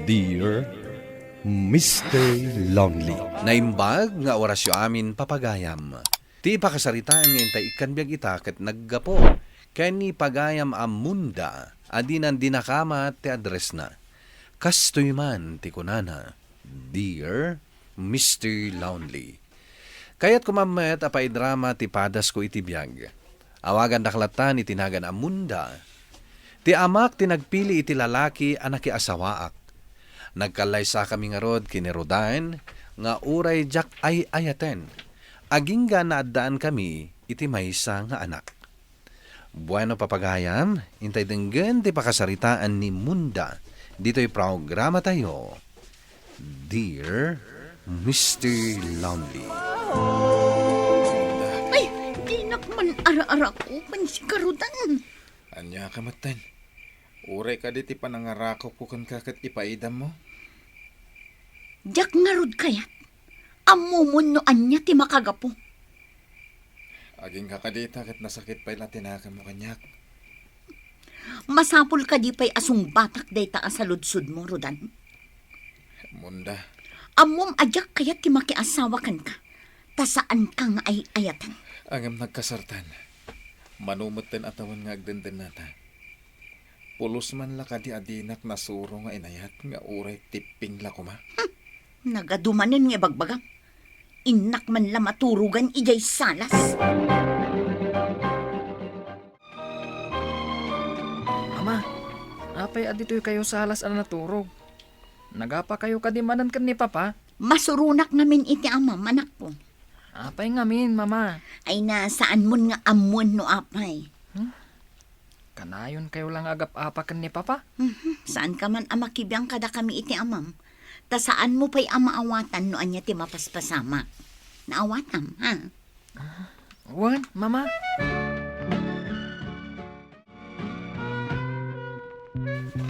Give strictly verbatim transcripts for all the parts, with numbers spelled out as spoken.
Dear Mister Lonely. Naimbag nga orasyo amin, papagayam. Ti pakasaritaan nga intay ikkan biag ita ket naggapu ken ni pagayam a Munda a dinan dinakamat ti addressna. Kastoy man ti kunana, "Dear Mister Lonely." Kayatko man met a paidrama ti padasko iti biag. Awagandak lattan iti nagan a Munda. Ti amak ti nagpili iti lalaki a nakiasawaak. Nagkallaysakami ngarud ken ni Rodan nga uray diak ay-ayaten, agingga naaddaankami iti maysa nga anak. Bueno, papagayam, intay denggen ti pakasaritaan ni Munda ditoy programatayo, Dear Mister Lonely. Ay, dinak man ara-arako, pansi karudan. Ania ka metten? Uray kadi ti panangarakupko kenka ket ipaidammo? Diak ngarud kayat. Ammomon no ania ti makagapu. Agingga kadi ita ket nasakit pay la ti nakemmo kaniak. Masapul kadi pay a sungbatak dayta a saludsodmo, Rodan? Munda. Ammom a diak kayat ti makiasawa kenka, ta saanka nga ay-ayaten. Ngem nagkasartan. Mano metten a tawen nga agdendennata. Pulos man la kadi a dinak nasuro nga inayat nga uray tipping la koma? Hmm. Nagadu manen nga ibagbagam. Innak man la maturogan idiay salas. Ama, apay a ditoykayo salas a naturog? Nagapakayo kadi manen ken ni Papa? Masuronak ngamin iti amam, anakko. Apay ngamin, Mama? Ay na, saanmon nga ammoen no apay. Hmm? Kanayonkayo la nga agap-apa ken ni Papa? Mhm. Saanka man a makibiang kadakami iti amam. Ta saanmo pay a maawatan no ania ti mapaspasamak. Naawatam, ha? Wen, Mama.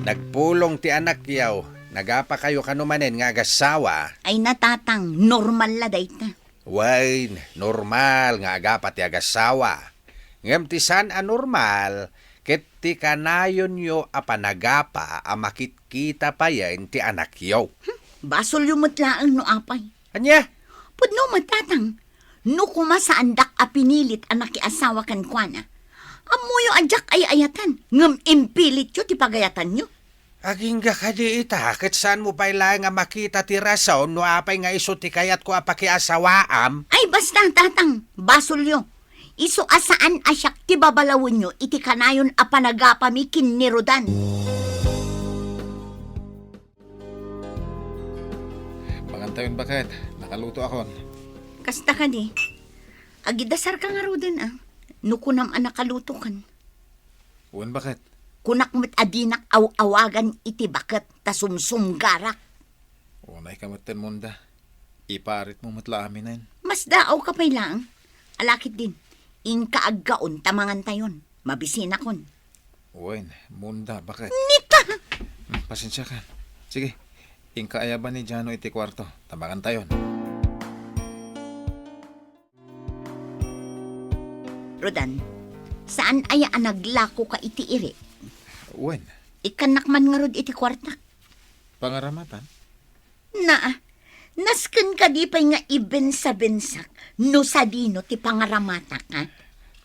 Nagpulong ti anakyo. Nagapakayo kano manen nga agassawa? Ay na, Tatang, normal la dayta. Wen, normal nga agapa ti agassawa. Ngem ti saan a normal, ket ti kanayonyo a panagapa a makitkita payen ti anakyo. Hmm, basolyo met laeng no apay. Ania? Pudno met, Tatang. No koma saandak a pinilit a nakiasawa kenkuana, ammoyo a diak ay-ayaten, ngem impilityo ti pagayatanyo. Agingga kadi ita, ket saanmo pay laeng a makita ti rason no apay nga isu ti kayatko a pakiasawaam? Ay, basta, Tatang, basolyo. Isu a saan a siak ti babalawenyo iti kanayon a panagapami ken ni Rodan. Mangantayon, baket. Nakalutoakon. Kasta kadi. Agidasarka ngaruden, a. No kunam a nakalutokan. Wen, baket. Kunak met a dinak aw-awagan iti baket ta sumsumgarak. Unayka metten, Munda. Iparitmo met la aminen. Masdaawka pay laeng. Ala ketdin, inka aggaon ta mangantayon. Mabisinakon. Wen, Munda, baket. Nita! Hmm, pasensiaka. Sige, inka ayaban ni Jano iti kuarto ta mangantayon. Rodan, saan aya a naglakoka iti iri? Wen. Ikkannak man ngarud iti kuartak. Pangaramatan? Naa, nasken kadi pay nga ibensabensak no sadino ti pangaramatak, a?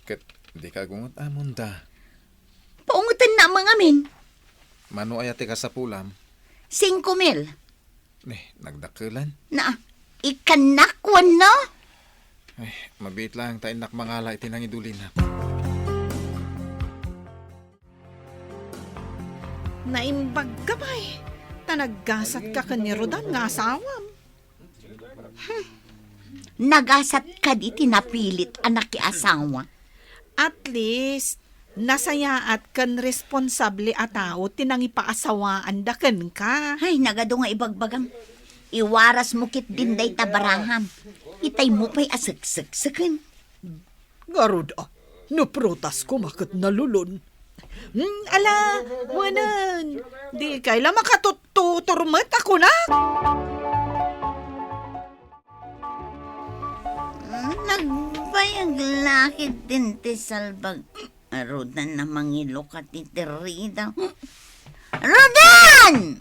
Ket dika agunget, a, Munda. Paungetennak ngamin. Mano aya ti kasapulam? Singko mil. Ni, nagdakkelan? Na, ikkannak wenno? Ay, mabiit laeng ta innak mangala iti nangidulinak. Naimbagka pay, ta naggasatka ken ni Rodan nga asawam. Hmm. Nagasat kadi ti napilit a nakiasawa? At least, nasayaat ken responsable a tao ti nangipaasawaanda kenka. Ay, nagadu nga ibagbagam. Iwarasmo ketdin dayta baraham. Itaymo pay a seksekseken. Garud a, no prutas koma ket nalulon. Hmm, ala, wanen. Dikay la makatuttutor met a kunak. Hmm, nagbayag la ketdin ti salbag. Arudan a mangilukat iti rida. Rodan!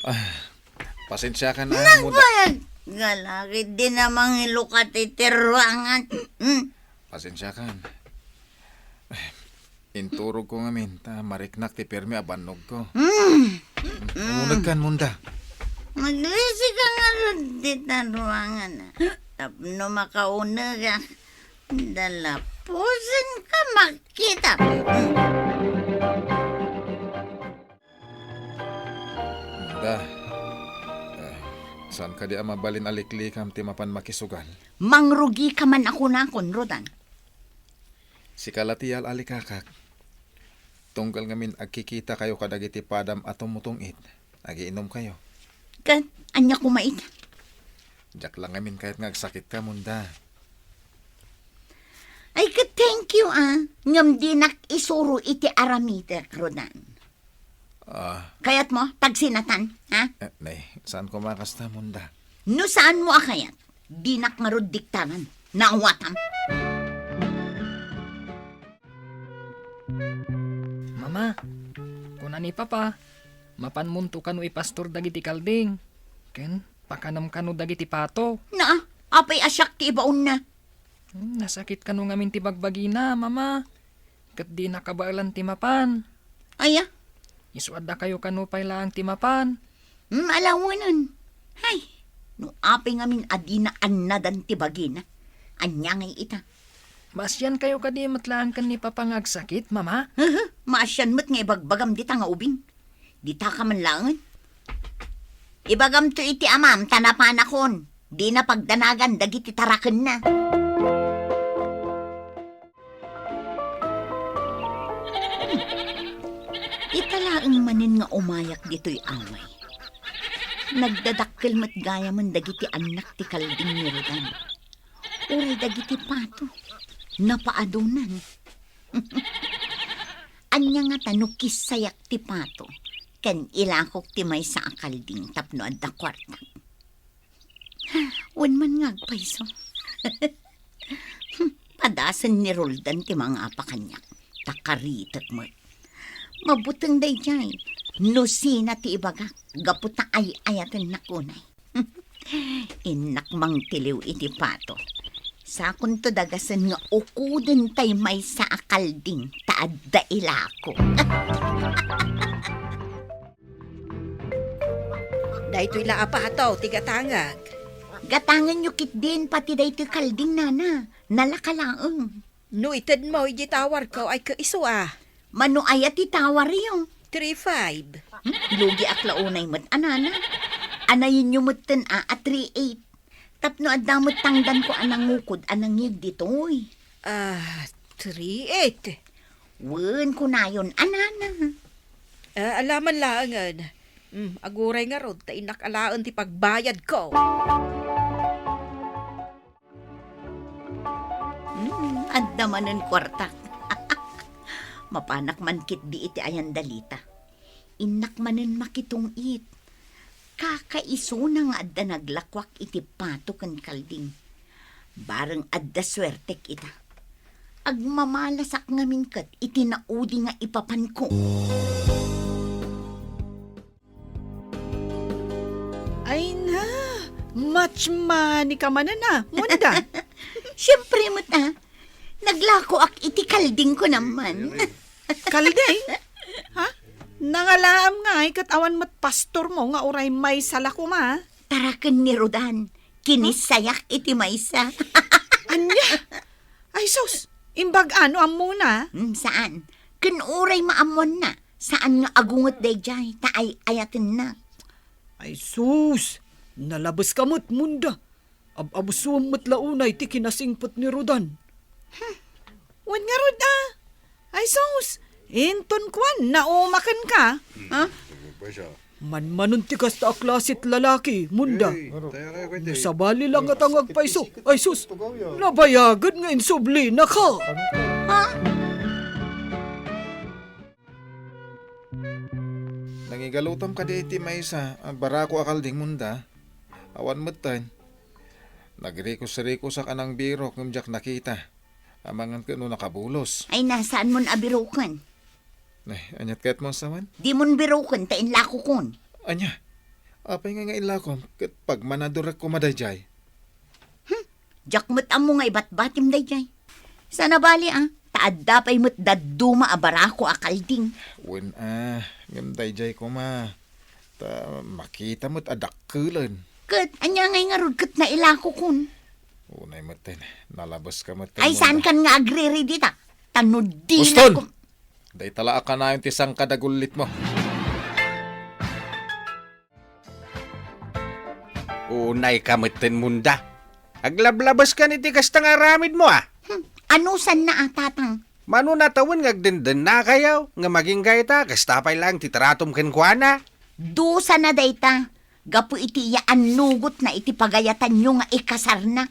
Ah, pasensiakan, ah, Munda. Nagbayag ka lagi, di na mangilukat iti ruangan. Hmm. Pasensiakan. Inturogko ngamin, ta mariknak ti permi a bannogko. Hmm. Umunegkan, Munda. Maglisi ka ngarud dita ruangan, ah. Tapno makaunegak. Dalapusen ka makita. Munda, eh, saan kadi a mabalin a liklikam ti mapan makisugal? Mangrugi ka man a kunakon, Rodan. Sika la ti yal-alikakak. Tunggal ngamin agkikitakayo kadagiti padam a tumutong-it, agiinomkayo. Ket ania koma ita? Diak la ngamin kayat nga agsakitka, Munda. Ay, ket thank you, ah. Ngem dinak isuro iti aramitek, Rodan. Ah. Kayatmo, tagsinatan, ha? Eh, nay, saan koma kasta, Munda? No saanmo a kayat, dinak ngarud diktaran. Naawatam. Mama, kuna ni Papa, mapanmonto kano ipastor dagiti kalding, ken pakanem kano dagiti pato. Naa, apay a siak ti ibaonna? Hmm, nasakit kano ngamin ti bagbagina, Mama. Ket dina kabaelan ti mapan. Aya? Isu addakayo kano pay laeng ti mapan. Hmm, alawenen. Hay, no apay ngamin a dina annadan ti bagina. Ania ngay ita? Maasiankayo kadi met laeng ken ni Papa nga agsakit, Mama? Hehe, maasian met nga ibagbagam dita nga ubing. Dita ka man laengen. Ibagamto iti amam ta napanakon. Dina pagdanagan dagiti tarakenna. Ita laeng manen nga umayak ditoy away. Nagdadakkel met gayamen dagiti annak ti kalding ni Rodan. Uray dagiti pato, napaadunan. Ania ngata no kissayak ti pato ken ilakok ti maysa a kalding tapno adda kuarta? Wen man nga agpayso. Padasen ni Roldan ti mangapa kaniak, ta karitek met. Mabuteng daydiay no sina ti ibagak gapu ta ay-ayatennak unay. Innak mangtiliw iti pato. Sakonto dagasen nga ukoden tay maysa a kalding ta adda ilako. Daytoy la a pato ti gatangek. Gatangenyo ketdin pati daytoy kalding, nana. Nalaka laeng. No itedmo iti towerko ay kaiso a. Mano aya ti toweryo? Three five. Hmm? Lugiak la unay met a, nana. Anayenyo metten a, a three eight. Tapno adda met tangdanko a nangukod a nangngeg ditoy. Ah, three eight. Wen, kunayon a, nana. Ah, alaman laengen. Hmm, aguray ngarud ta innak alaen ti pagbayadko. Hmm, adda manen kuartak. Mapanak man ketdi iti ayan dalita. Innak manen makitong-it. Kakaisuna nga adda naglakuak iti pato ken kalding. Bareng adda suertek ita. Agmamalasak ngamin ket iti naudi nga ipapanko. Ay na, much money ka manen a, Munda. Siempre met a, naglakoak iti kalding ko naman. Kalding? Ha? Nangalaam ngay ket awan met pastormo nga uray maysa la koma. Taraken ni Rodan, kinissayak iti maysa. Ania? Ay sus, imbag-a no ammona? Hmm, saan? Ken uray maammoanna, saan nga agunget daydiay, ta ay-ayatennak. Ay sus, nalabeska met, Munda. Ab-abusuem met la unay ti kinasingpet ni Rodan. Hmm. Wen ngarud a. Ay sus, inton kuan, naumakenka. Ha? Manmanon ti kasta a klase ti lalaki, Munda. No sabali la ngata nga agpayso, ay sus, nabayagen nga insublinaka. Ha? Nangigalutam kadi iti maysa a barako a kalding, Munda. Awan metten. Nagrikos-rikosak a nangbirok ngem diak nakita. Amangan ket no nakabulos. Ay, na, saanmon a biroken? Ay, aniat kayatmo a sawen? Dimon biroken ta inlakokon. Ania? Apay nga nga inlakom? Ket pagmanadurek koma daydiay. Hmm, diak met ammo nga ibatbatim daydiay. Sana bali, a, ta adda pay met dadduma a barako a kalding. Wen, a, ngem daydiay koma, ta makita met a dakkelen. Ket ania ngay ngarud ket nailakokon? Unay metten, nalabeska metten. Ay, saan kan nga agriri dita? Ta no di Uston! Kom- Dayta la a kanayon ti sangkad a gullitmo. Unayka metten, Munda. Aglablabeska iti kasta nga aramidmo, a. Hmm, anusanna a, tatang? Mano natawen nga agdendennakayo, nga magingga ita, kasta pay laeng ti tratom kenkuana? Dusana dayta, gapu iti yaannugotna iti pagayatanyo nga ikasarna.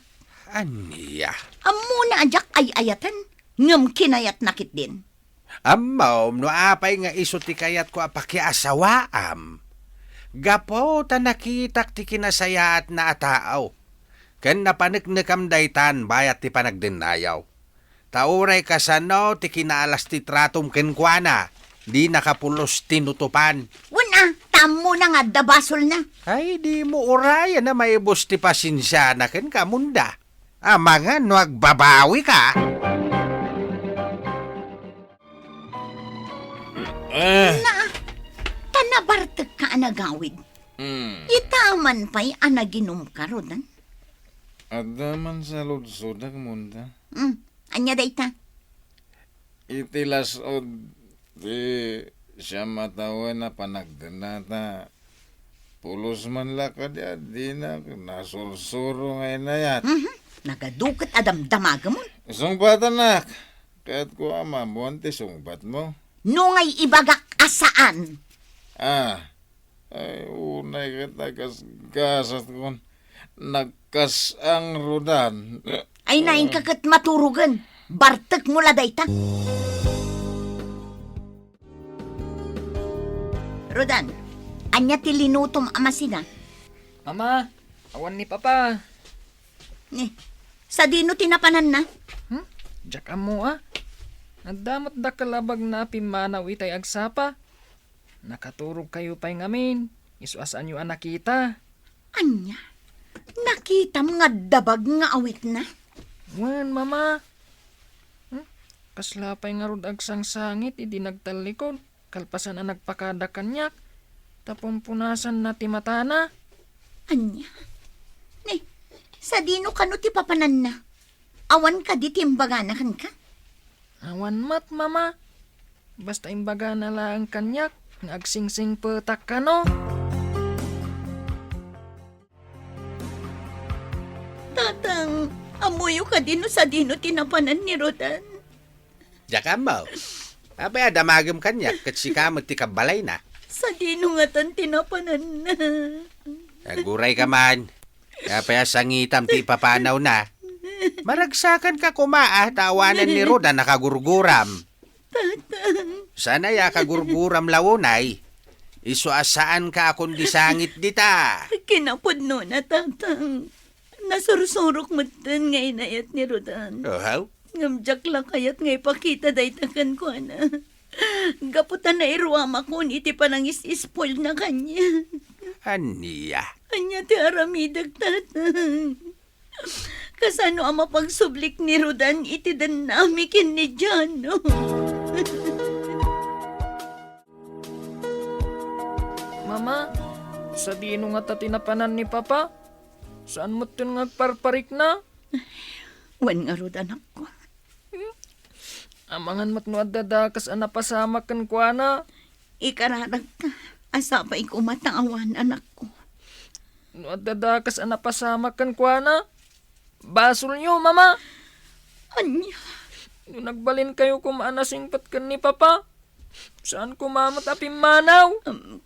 Ania? Ammona a diak ay-ayaten, ngem kinayatna ketdin. Ammom no apay nga isu ti kayatko a pakiasawaam. Gapu ta nakitak ti kinasayaatna a tao, ken napaneknekam daytan bayat ti panagdennayo. Ta uray kasano ti kinaalas ti tratom kenkuana, dinaka pulos tinutopan. Wen a, ta ammona nga adda basolna. Ay, dimo urayen a maibus ti pasensiana kenka, Munda. Amangan no agbabawika. Eh. Na, ta nabartekka a nagawid. Hmm. Ita man pay a naginumka, Rodan. Adda man saludsodak, Munda. Hmm. Ania dayta? Iti las-ud ti siam a tawen a panagdennata, pulos man la kadi a dinak nasursuro nga inayat. Mhm. Nagadu ket a damdamagamon. Sungbatannak. Kayatko a maammuan ti sungbatmo. No ngay ibagak a saan. Ah, Ay, unay ket nagasgasatkon. Nagkas-ang, Rodan. Ay, nainka ket maturogen. Bartekmo la dayta. Rodan, ania ti linutom a masina? Mama, awan ni Papa. Ni, sadino ti napananna? Hmm? Diak ammo, a. Adda met dakkel a bagna a pimmanaw itay agsapa. Nakaturogkayo pay ngamin, isu a saanyo a nakita. Ania? Nakitam nga adda bag nga awitna? Wen, Mama. Hmm? Kasla pay ngarud agsangsangit idi nagtallikod, kalpasan a nagpakada kaniak, ta pumpunasanna ti matana. Ania? Ni, sadino kano ti papananna? Awan kadi ti imbagana kenka? Awan met, Mama. Basta imbagana laeng kaniak nga agsingsingpetak kano. Tatang, ammoyo kadi no sadino ti napanan ni Rodan? Diak ammo. Apay a damagem kaniak ket sika met ti kabbalayna? Sadino ngatan ti napananna? Agurayka man. Apay a sangitam ti ipapanawna? Maragsakanka koma a ta awanen ni Rodan a kagurguram. Tatang. Saan aya a kagurguram la unay? Isu a saanka a kundi sangit dita. Kinapudnona, Tatang. Nasursurok metten nga inayat ni Rodan. Ohaw? Ngem diak la kayat nga ipakita dayta kenkuana. Gapu ta nairuamakon iti panangis-ispoilna kaniak. Ania? Ania ti aramidek, Tatang? Kasano a mapagsublik ni Rodan iti dennami ken ni Jano? Mama, sadino ngata ti napanan ni Papa? Saan metten nga agparparikna? Wen ngarud, anakko. Amangan met no adda dakes a napasamak kenkuana. Ikararagka a sapay koma ta awan, anakko. No adda dakes a napasamak kenkuana, basolyo, Mama. Ania? No nagbalinkayo koma a nasingpet ken ni Papa, saan koma met a pimmanaw. Um,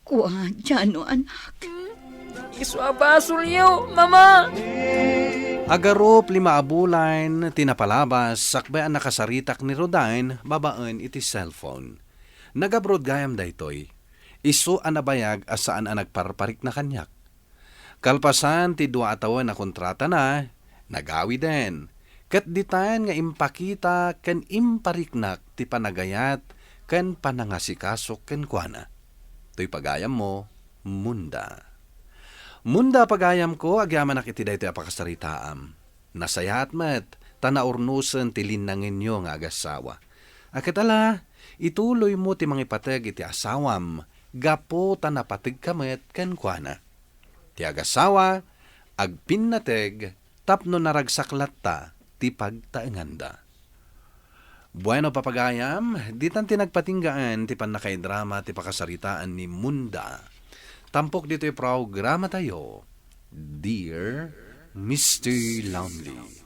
Kua, Jano, anak. Isu a basolyo, Mama! Agarup lima a bulan ti napalabas sakbay a nakasaritak ni Rodan babaen iti cellphone. Nag-abroad gayam daytoy. Isu a nabayag a saan a nagparparikna kaniak. Kalpasan ti dua a tawen a kontratana, nagawiden. Ket ditan nga impakita ken impariknak ti panagayat ken panangasikasok kenkuana. Toy pagayammo, Munda. Munda, pagayamko, agyamanak iti daytoy a pakasaritaam. Nasayaat met ta naurnosen ti linnangenyo nga agassawa. A ket ala, ituloymo ti mangipateg iti asawam gapu ta napategka met kenkuana. Ti agassawa, agpinnateg tapno naragsak latta ti pagtaenganda. Bueno, papagayam, ditan ti nagpatinggaan ti pannakaidrama ti pakasaritaan ni Munda. Tampok ditoy programatayo, Dear Mister Lumley.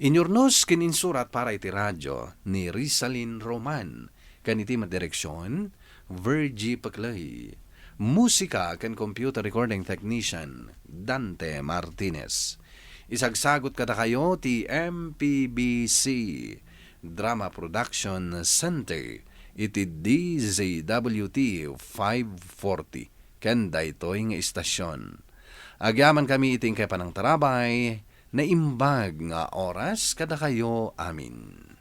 Inyurnos ken insurat para iti radyo ni Rizalin Roman, ken iti madireksion, Virgie Peclay. Musika ken computer recording technician, Dante Martinez. Isagsagut kadakayo ti M P B C Drama Production Center iti D Z W T five forty ken daytoy nga istasion. Agyamankami iti inkay panangtarabay, naimbag nga oras kadakayo amin.